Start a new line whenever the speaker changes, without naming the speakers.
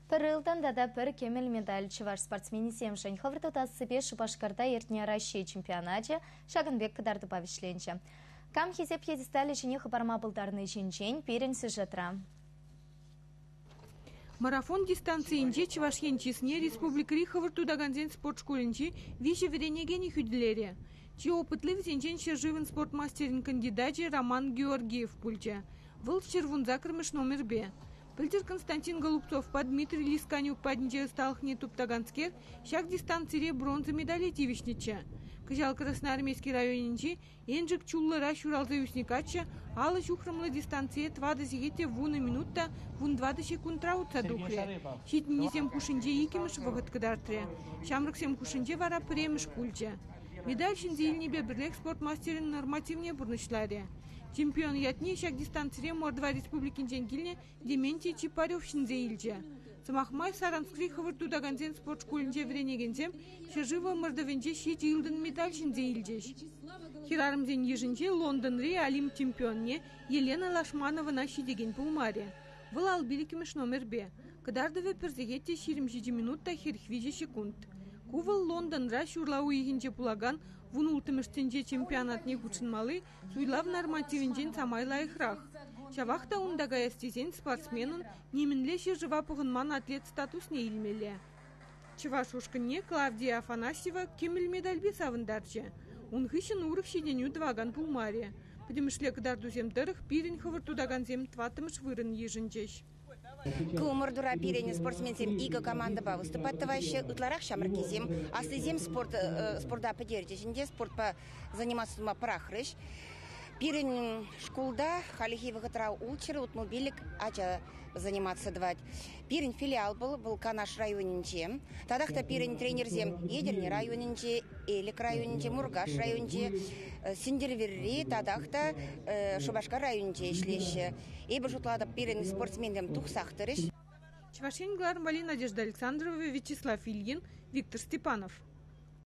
Пӗр ылтӑн тата пӗр кӗмӗл медаль чӑваш спортсменӗсемшӗн хӑвӑрт утассипе Шупашкарта иртнӗ Раҫҫей чемпионачӗ ҫакӑн пек кӑтартупа вӗҫленчӗ. Кам хисеп пьедесталӗ ҫине хӑпарма пултарни ҫинчен пирӗн сюжетра.
Марафон дистанцийӗнче Чӑваш Ен чысне республикӑри хӑвӑрт утакансен спорт шкулӗнчи виҫӗ вӗренекенӗ хӳтӗлерӗ. Чи опытли вӗсенчен ҫӗршывӑн спорт мастерӗн кандидачӗ Роман Георгиев пулчӗ. Вӑл 118-мӗш номерпе. Пӗлтӗр Константин Голубцовпа Дмитрий Лисканюк патӗнче ӑсталӑхне туптаканскер ҫак дистанцире бронза медале тивӗҫнӗччӗ. Кӑҫал Красноармейски районӗнчи Еншик Чуллӑра ҫуралса ӳснӗ каччӑ 50 ҫухрӑмлӑ дистанцие 4 сехет те 10 минут та 14 ҫеккунтра утса тухрӗ. Ҫитӗннисем хушшинче иккӗмӗш вӑхӑт кӑтартрӗ. Ҫамрӑксем хушшинче вара пӗрремӗш пулчӗ. Медаль ҫӗнсе илнипе пӗрлех спорт мастерӗн нормативне пурнӑҫларӗ. Чемпион ятне ҫак дистанцире Мордва Республикинчен килнӗ Дементий Чипарев ҫӗнсе илчӗ. Сӑмах май, Саранскри хӑвӑрт утакансен спорт шкулӗнче вӗренекенсем ҫӗршыв ӑмӑртӑвӗнче ҫичӗ ылтӑн медаль ҫӗнсе илчӗҫ. Хӗрарӑмсен йышӗнче Лондонри Олимп чемпионне Елена Лашмановӑна ҫитекен пулмарӗ. Вӑл 55-мӗш номерпе. Кӑтартӑвӗ пӗр сехет те 27 минут та 43 ҫеккунт. Ку вӑл Лондонра ҫурла уйӑхӗнче пулакан 16-мӗш тӗнче чемпионатне хутшӑнмалли суйлав нормативӗнчен самай лайӑхрах. Ҫавах та унта каяс тесен спортсменӑн нимӗнле ҫӗршыва пӑхӑнман атлет статусне илмелле. Чӑваш ушкӑнне Клавдия Афанасьева кӗмӗл медальпе савӑнтарчӗ. Ун хыҫҫӑн урӑх ҫитӗнӳ тӑвакан пулмарӗ. Пӗтӗмӗшле кӑтартусем тӑрӑх пирӗн хӑвӑрт утакансем тӑваттӑмӗш вырӑн йышӑнчӗҫ.
Ку ӑмӑртура пирӗн спортсменсем икӗ командӑпа выступать тӑваҫҫӗ. Ытларах ҫамрӑккисем. Аслисем спорт, спорта пӗтерчӗҫ ӗнтӗ, спортпа заниматься тума пӑрахрӗҫ. Пирӗн шкулта хальхи вӑхӑтра 665 ача заниматься тӑвать. Пирӗн филиал вӑл, вӑл Канаш районӗнче. Татах та пирӗн тренерсем Етӗрне районӗнче, Элӗк районӗнче, Муркаш районӗнче, Сӗнтӗрвӑрри татах та Шупашкар районӗнче ӗҫлеҫҫӗ. Эпӗ шутлатӑп, пирӗн спортсменсем тухсах тӑрӗҫ.
Чӑваш Ен кӑларӑм валли Надежда Александрова, Вячеслав Ильин, Виктор Степанов.